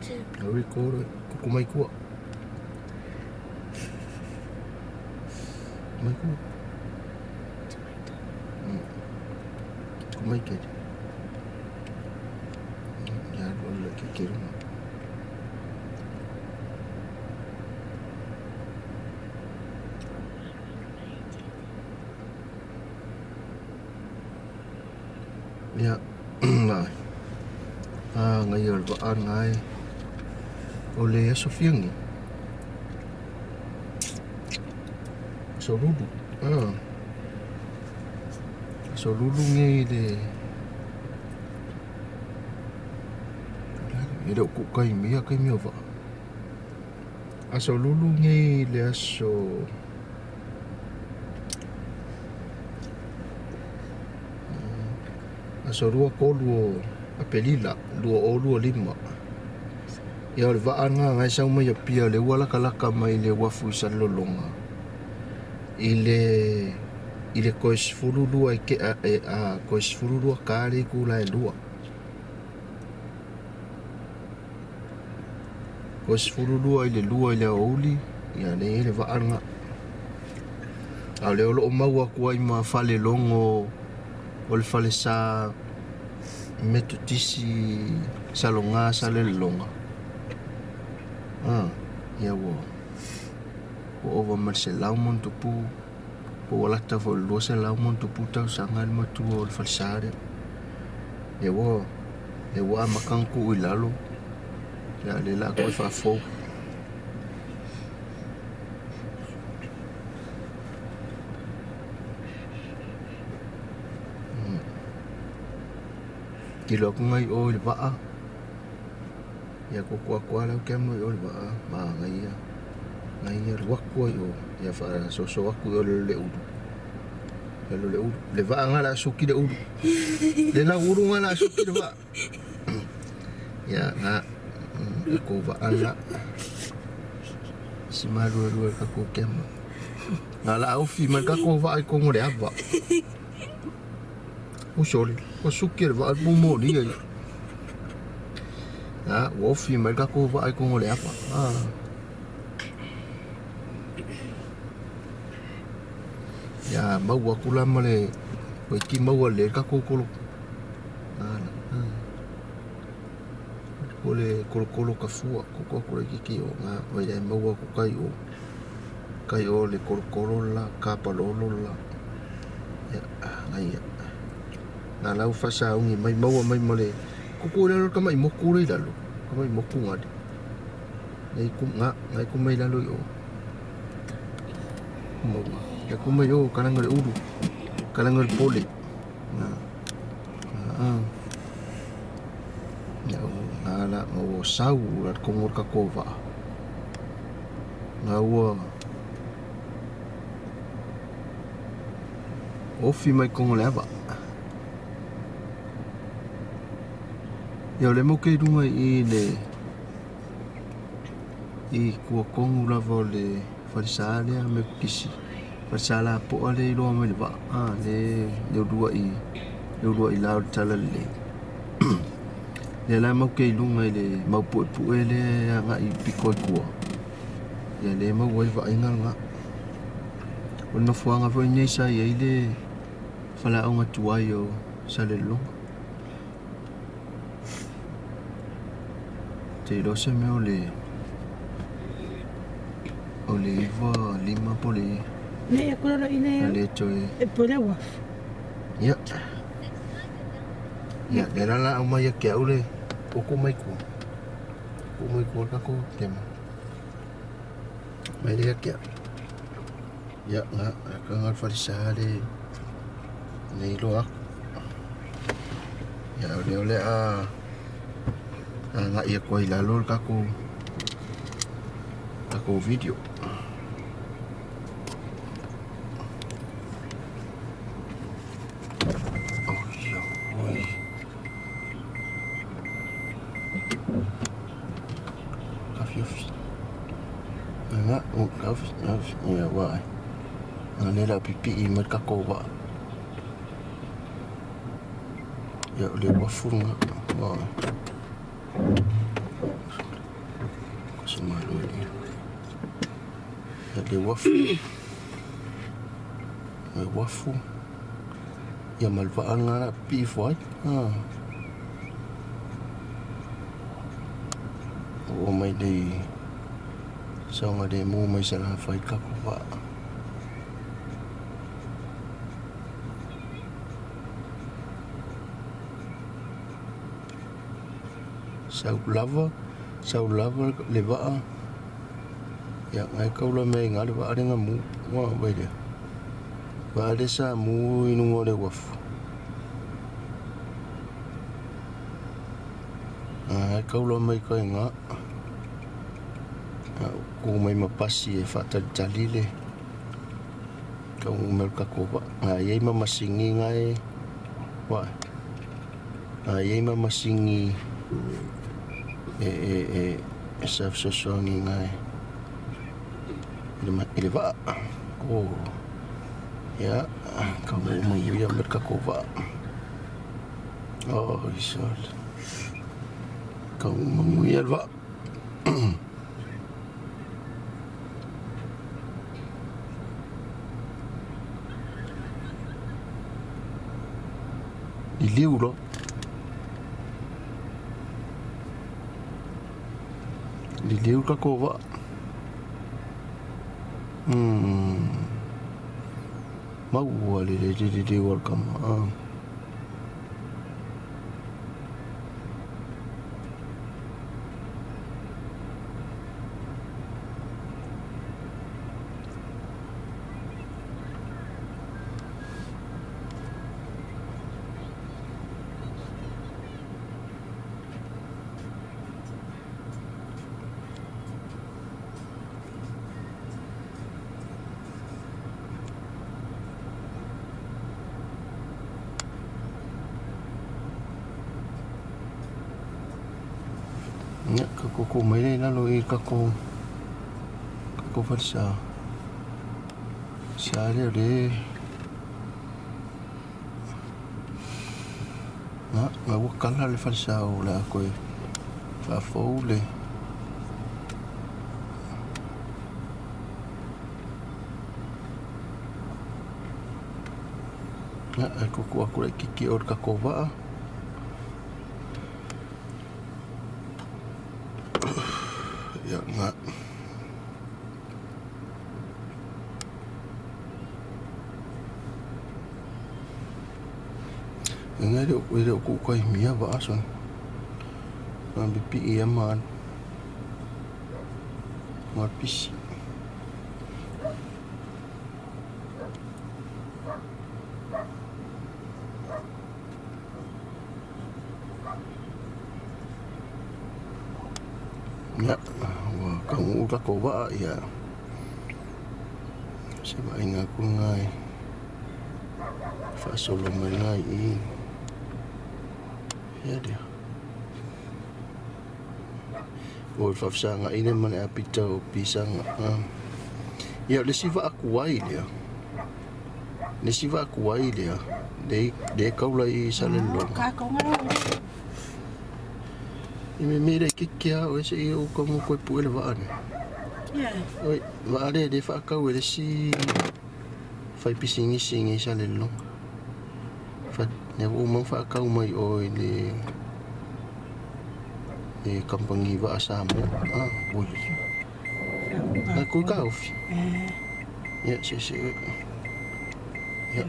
A record kuku mai kua. Mai kua. Ku mai ke. Ya lo le ke ke runga. Ia ai. A ngai o le vaa ngai. O le aso fiangi. Aso lulu. Ah. Aso lulu ngai le E le o ku kai mea kai mea vaa. Aso lulu ngai le aso aso 23 o Apelila 2025. Ia o le vaa nga ngai sau mai Apia le ua lakalaka mai le uafu i Salelologa i le koe 12 i ke a e a koe 12 ka le ku la e lua. Koe 12 i le lua i le aoauli ia le le vaa nga. A o le o loo maua atu ai ma fale logo o le fale sa Metotisi Saloga Salelologa. Ah, ia ua ua ova ma le 100 ma ona tupu po ua lata foi i le 200 ma ona tupu tausaga le matua o le falesa lea. Ia ua ia ua amata ona tuu i lalo ia lea o le a toe faafou. Tilo atu ngai o i le vaa. Ia ko kua kua lau kia mo i o le vaa. Ma ngai ia. Ngai ia lu aku ai o. Ia wha so so aku i o le le ulu. Le le ulu. Le vaa nga la suki le ulu. Le la ulu nga la suki le vaa. Ia nga ko vaa nga. Si malua lua ka ko kema. Nga la ofi mai ka ko vaa i kongo le ava. O sole, o suki le vaa mo mo ni ai. Ah, ua ofi mai ka ko vaa i kongo le ava. Ah. Ia maua aku la ma le oi ki maua le ka ko kolo. Ah, ah. Ko le kolokolo ka fua ko ko aku le kiki o nga vai le maua ku kai o kai o le kolokolo la ka palolo la. Ia, ngai ia. Nga lau fasa ungi mai maua mai ma le kuku le ka mai moku le lalo. Ka mai moku ngari. Ngai ku nga ngai ku mai lalo i o. Maua. Ia ku mai o kalanga le ulu. Kalanga le pole. Nga. Ah. Ia o nga la nga o sau la kongo ka kova. Nga ua ofi mai kongo le ava. Ia o le mau ke runga i le i kua kongu lava o le falesa lea me kisi. Falesa la poa le iloa mai le vaa. Ah, le le ulua i le ulua i la o le tala lelei. Lea la mau ke i lunga i le mau puepue lea agai i piko i kua. Ia le maua ai vaaiga lena. O le nofoaga foi lenei sa i ai le faleaoga tuai o Salelologa. Te iloa se mea o le o le 95 po o le Nei aku lalo ina a le toe e po le uafu. Ia. Ia, le la la au mai ke au le o ku mai ku. Ku mai ku ka ko ke ma. Mai le ke. Ia, nga ka nga falesa le nei loa aku. Ia, o le o le a a nga ia ko i lalo le kako kako video. Oh, ia, oi. Kafiafi. Nga, o, kafi, kafi, ia, wai. Nga le la pipi i mai kako wa. Ia, o le uafu nga. Wai. Le uafu. Le uafu. Ia ma le vaa lena o le a pipii ifo ai. Oo mai le saogalemu mai Salafai le tatou vaa. Sau lava, sau lava le vaa. Ia, ngai kaula mea i ngā le vaa le nga mu. Ua vai lea. Vaa le sa mu i luga o le uafu. Ngai kaula mai kai ngā. Ku mai ma pasi e whaatalitali le. Kau mea o le tatou vaa. Ngai iai ma masini ngai. Wa. Ngai iai ma masini e sa fesoasoani ngai i le vaa. Oh. Ia, kau mai ia ma le tatou vaa. Oh, isol. Kau manuia le vaa. Liliu loa. Liliu le tatou vaa. Maua le liliu o le tama. Ia, ka koko mai le lalo i kako kako falesa. Sa lea le. Na, nga ua kala le falesa o le a koe faafou le. Ia, e koko aku le kiki o le kako vaa. Ia, nga. Ngai le o le o ku kai mia vaa son. Nga pipi ia man. Nga pisi. Ia, ua kauguu tatou vaa ia. Se vaaiga aku lena e faasolo mai lena i i. Ia lea. O le faafesagaai lea ma le apita o pisaga. Ia, o le isi vaa tuai lea. Le isi vaa tuai lea. Le kaula i Salelologa. I me me le kiki a o ese i o kaunga koe pue le vaa ne. Oi, vaa le le whaakau e le si whai pisingisi ngi Salelologa. Fa ne o mau whaakau mai o i le kampangi vaa Samoa. Ah, oi. Ngai koe ka ofi. Ia, se se. Ia.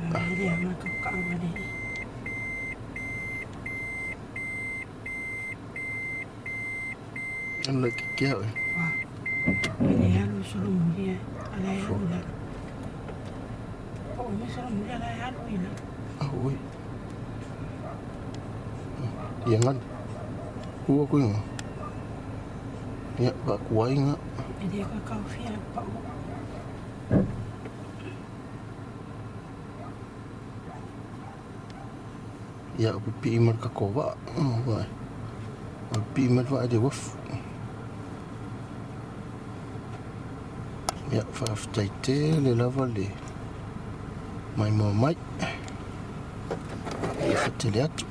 Ano le kiki au e. Ah, oi. Ia ngan. Kua koe nga. Ia, va kuai nga. Ia, o pipi ma le kako vaa. Oh, vai. O pipi ma le vaa le uafu. Ia, faafetai tele lava le maimoa mai. Ia fatele atu.